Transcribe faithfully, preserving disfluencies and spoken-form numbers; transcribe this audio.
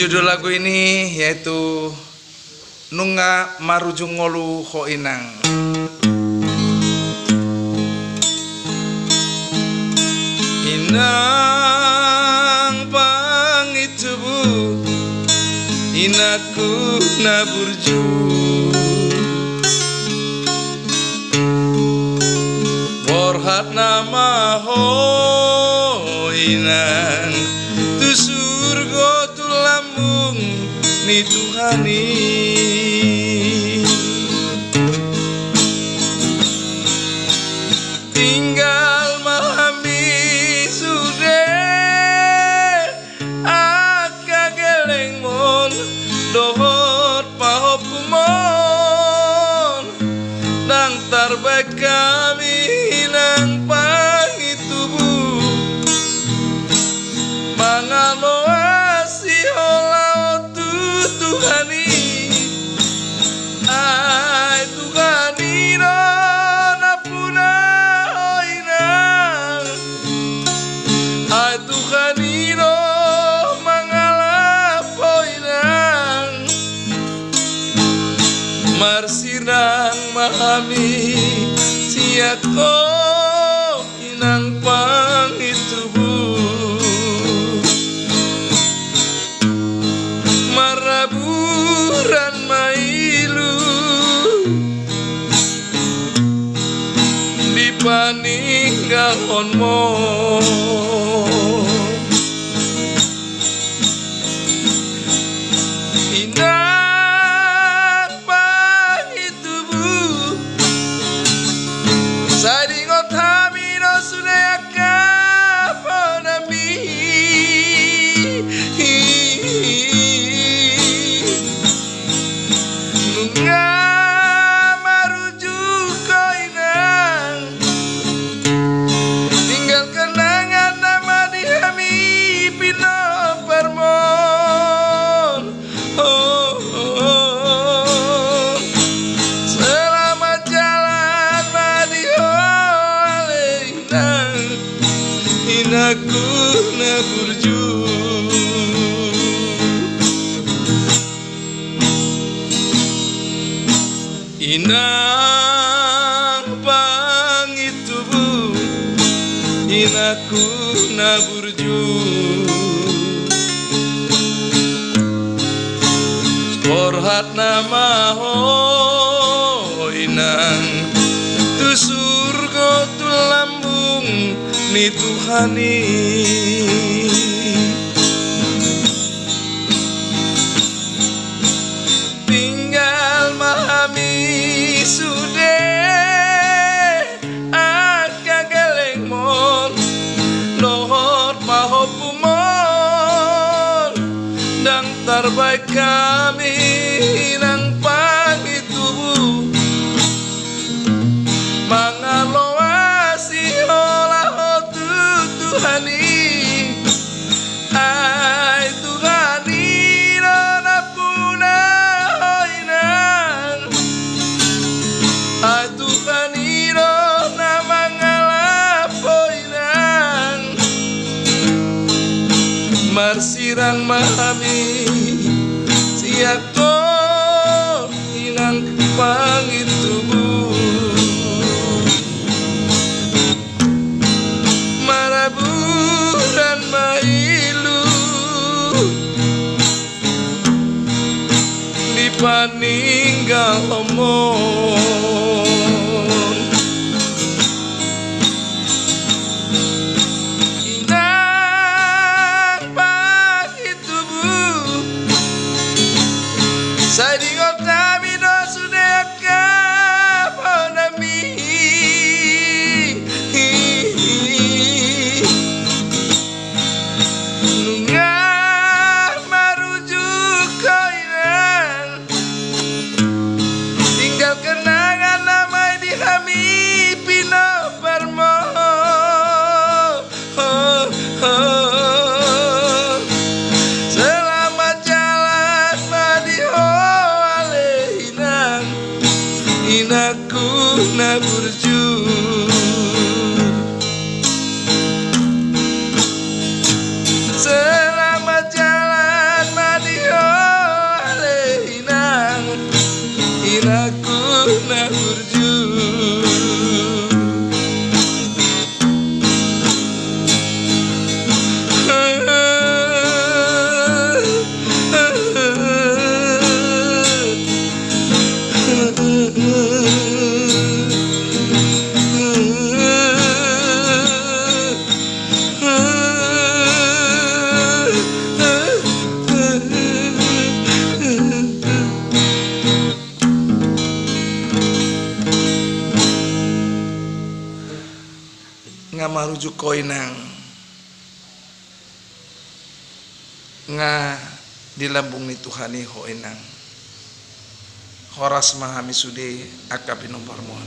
Judul lagu ini yaitu Nunga Marujung Ngolu Ho Inang. Inang pangintubu, inangku na burju. Borhat nama ho inang tu surgo tu lambung ni Tuhan i. Tinggal ma hami sude angka gellengmon dohot pahompumon, ndang tarbaen hami inang pangintubu, mangaloasi ho laho tu Tuhan i. Ai Tuhan i do nampuna ho inang. Ai Tuhan i do mangalap ho inang. Marsirang ma hami sian ho inang pangintubu. Marhaburan ma ilu di paninggalhonmon. Inang pangintubu, sai diingot hami do sude angka ponami. Nunga marujung ho inang, tinggal kenangan nama di hami pinomparmon. Oh, oh, oh. Selamat jalan ma di ho ale inang, inangku na burju. Inang pangintubu, inangku na burju. Borhat nama ho inang tu surgo tu lambung ni Tuhan i. Tinggal ma hami sude angka gellengmon dohot pahompumon, ndang tarbaen hami inang pangintubu, mangaloasi ho laho tu Tuhan i. Ai Tuhan i do nampuna ho inang. Ai Tuhan i do na mangalap ho inang. Marsirang ma hami sian ho inang pangintubu. Marhaburan ma ilu di paninggalhonmon. Inang pangintubu, sai diingot hami do sude angka ponami. Nunga marujung ho inang, tinggal kenangan nama di hami pinomparmon. Selamat jalan ma di ho ale inang, inangku na burju. Selamat Nga marujuk ho inang, nga di lambung ni Tuhan i ho inang. Horas ma hami sude angka pinomparmon.